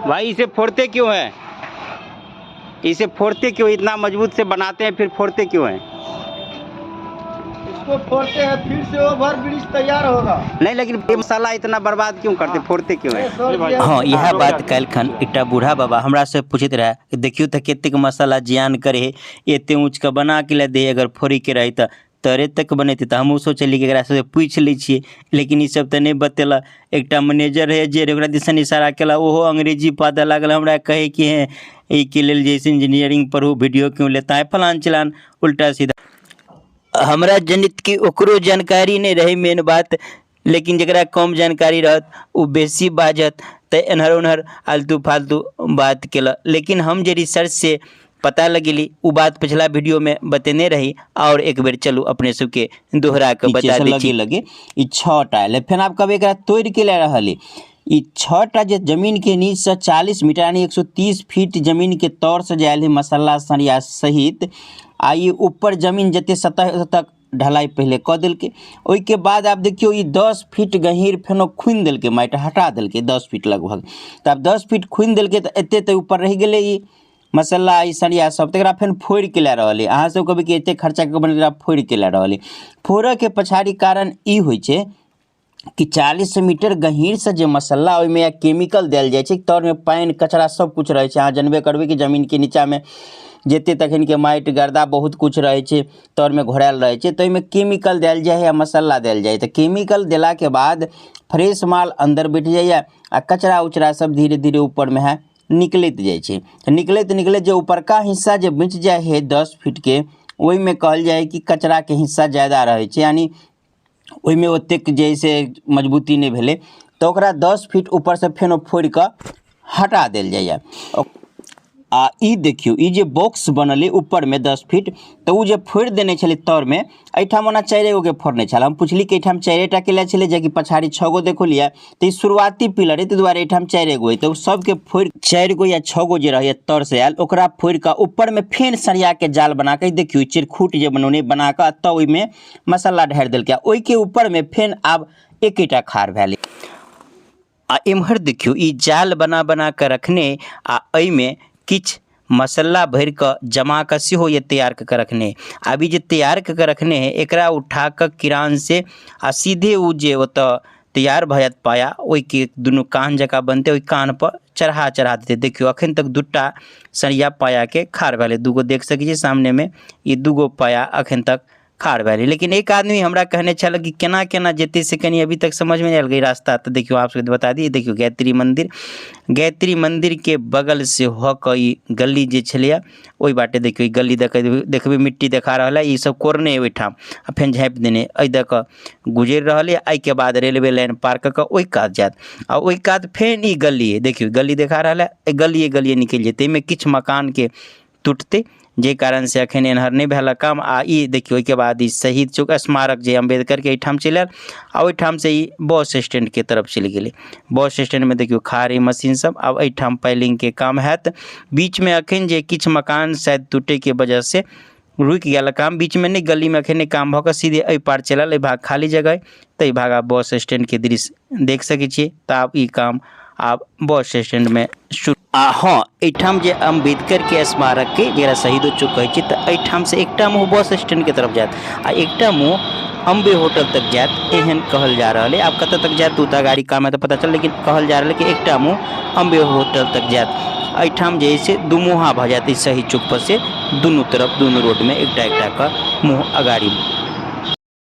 भाई इसे फोड़ते क्यों हैं? इसे फोड़ते क्यों? इतना मजबूत से बनाते हैं फिर फोड़ते क्यों हैं? इसको फोड़ते हैं, फिर से ओवर ब्रिज तैयार होगा। नहीं, लेकिन ये मसाला इतना बर्बाद क्यों करते, फोड़ते क्यों हैं? 100 रुपया। हँ, इएह बात काल्हिखन एकटा बूढ़ा बाबा हमरा से पूछैत रहए कि देखियौ तऽ कतेक मसाला जियान करे है, एते ऊँचके बना के लए दे, अगर फोड़ैके रहै तऽ तरे तक बनेतै। तऽ हमहूँ सोचलियै कि एकरा सबसँ पूछि लै छियै, लेकिन ई सब तऽ नहि बतेलक। एकटा मैनेजर रहै जे ओकरा दिसन इशारा केलक, ओहो अंग्रेजी बाजऽ लागल। हमरा कहै कि हे एहिके लेल जे छै इंजीनियरिंग पढ़ू, वीडियो क्यों लेता है, फलान चिलान उल्टा सीधा। हमरा जनैत कि ओकरो जानकारी नहि रहै मेन बात, लेकिन जकरा कम जानकारी रहत ओ बेसी बाजत, तऽ एन्हर ओन्हर आलतू फालतू बात केलक। लेकिन हम जे रिसर्चसँ पता लगेली ओ बात पिछला वीडियोमे बतेने रही, आओर एक बेर चलू अपने सबके दोहरा कऽ बता दै छी। लगे लगे ई छओ टा एलै, फेर आब कहबै एकरा तोड़ि के लए रहल अइ। ई छओ टा जे जमीन के नीच से 40 मीटर यानी 130 फीट जमीन के तर से जे आयल है मसाला सरिया सहित, आ ई ऊपर जमीन जते सतह तक ढलाई पहिले कऽ देलकै। ओहिके बाद आब देखियौ ई 10 फीट गहीँर फेनो खुनि देलकै, माटि हटा देलकै 10 फीट लगभग। तऽ आब 10 फीट खुनि देलकै तऽ एते तऽ ऊपर रहि गेलै ई मसाला, ई सरिया सब, तऽ एकरा फेर फोड़ि के लए रहल अइ। अहाँ सब कहबै कि एते खर्चा कऽ बनेलकै, एकरा फोड़ि के लए रहल अइ। फोड़ऽके पछाड़ी कारण ई होइ छै कि 40 मीटर गहीँरसँ जे मसाला ओहिमे या केमिकल देल जाइ छै, तरमे पानि कचरा सब किछु रहै छै। अहाँ जनबे करबै कि जमीनके नीचाँमे जते तखनके माटि गर्दा बहुत किछु रहै छै, तरमे घोरायल रहै छै, तऽ ओहिमे केमिकल देल जाइ हइ आ मसाला देल जाइ हइ। तऽ केमिकल देलाके बाद फ्रेश माल अन्दर बैठ जाइए आ कचरा उचरा सब धीरे धीरे ऊपरमे है निकलैत जाइ छै। तऽ निकलैत निकलैत जे ऊपरका हिस्सा जे बचि जाइ हइ 10 फीटके, ओहिमे कहल जाइ हइ कि कचराके हिस्सा ज्यादा रहै छै, यानि ओहिमे ओतेक जे हइ से मजबूती नहि भेलै, तऽ ओकरा 10 फीट ऊपरसँ फेनो फोड़ि कऽ हटा देल जाइए। आ ई देखियौ, ई जे बॉक्स बनल अइ ऊपरमे 10 फीट, तऽ ओ जे फोड़ि देने छलै तरमे, एहिठाम ओना चारिए गोके फोड़ने छल। हम पुछली कि एहिठाम चारिए टा केला छलै, जेकि पछाड़ी छओ गो देखलियै, तऽ ई शुरुआती पिलर अइ, ताहि दुआरे एहिठाम चारिए गो अइ। तऽ ओ सबके फोड़ि चारि गो या छओ गो जे रहैए तरसँ आयल, ओकरा फोड़ि कऽ ऊपरमे फेर सरियाके जाल बना कऽ, देखियौ ई चिरखूट जे बनौने बना कऽ तऽ ओहिमे मसाला ढारि देलकै, आ ओहिके ऊपरमे फेर आब एकेटा खार भेल। आ एम्हर देखियौ ई जाल बना बना कऽ रखने आ एहिमे किछु मसाला भरि कऽ जमा कऽ सेहो ये तैयार कऽ कऽ रखने। आब ई जे तैयार कऽ कऽ रखने है, एकरा उठा कऽ किरान से आ सीधे ओ जे ओतऽ तैयार भऽ जायत पाया, ओहिके दुनू कान जकाँ बनतै, ओहि कान पर चढ़ा चढ़ा देतै। देखियौ अखन तक दूटा सरिया पायाके खाड़ भेलै, दूगो देख सकै छियै सामनेमे, ई दूगो पाया अखन तक खाड़ भए गेलै। लेकिन एक आदमी हमरा कहने छल कि केना केना जेतै से कनि अभी तक समझमे नहि आयल रास्ता। तऽ देखियौ आप सबके बता दी, देखियौ गायत्री मन्दिर, गायत्री मन्दिरके बगल से हो कऽ ई गली जे छलैए ओहि बाटे देखियौ ई गली देखबै, मिट्टी देखा रहल है, ई सब कोरने अइ ओहिठाम आ फेर झाँपि देने, एहि दऽ कऽ गुजरि रहल अइ। एहिके बाद रेलवे लाइन पार कऽ कऽ ओहि कात जायत आ ओहि कात फेर ई गली अइ, देखियौ गली देखा रहल है, एहि गलिए गलिए निकलि जेतै। एहिमे किछु मकानके टुटतै, जाहि कारणसँ एखन एन्हर नहि भेल काम। आ ई देखियौ ओहिके बाद ई शहीद चौक स्मारक जे अम्बेडकरके एहिठाम चलि आयल आ ओहिठामसँ ई बस स्टैंडके तरफ चलि गेलै। बस स्टैंडमे देखियौ खाड़ी मशीन सब, आब एहिठाम पाइलिंगके काम हैत। बीचमे एखन जे किछु मकान शायद टूटैके वजहसँ रुकि गेल काम, बीचमे नहि गलीमे एखन नहि काम भऽ कऽ सीधे एहि पार चलि आयल। एहि भाग खाली जगह अइ, ताहि भाग आब बस स्टैंडके दृश्य देख सकै छियै। तऽ आब ई काम आब बस स्टैंडमे शुरू। आ हँ, एहिठाम जे अम्बेडकरके स्मारकके जकरा शहीदो चौक कहै छै, तऽ एहिठामसँ एकटा मुँह बस स्टैंडके तरफ जायत आ एकटा मुँह अम्बे होटल तक जायत, एहन कहल जा रहल अइ। आब कतऽ तक जायत ओ तऽ गाड़ी काम तऽ पता चल, लेकिन कहल जा रहल अइ कि एकटा मुँह अम्बे होटल तक जायत। एहिठाम जे हइ से दुमुँहा भऽ जायत ई शहीद चौकपर से दुनू तरफ दुनू रोडमे एकटा एकटा कऽ मुँह अगाड़ी।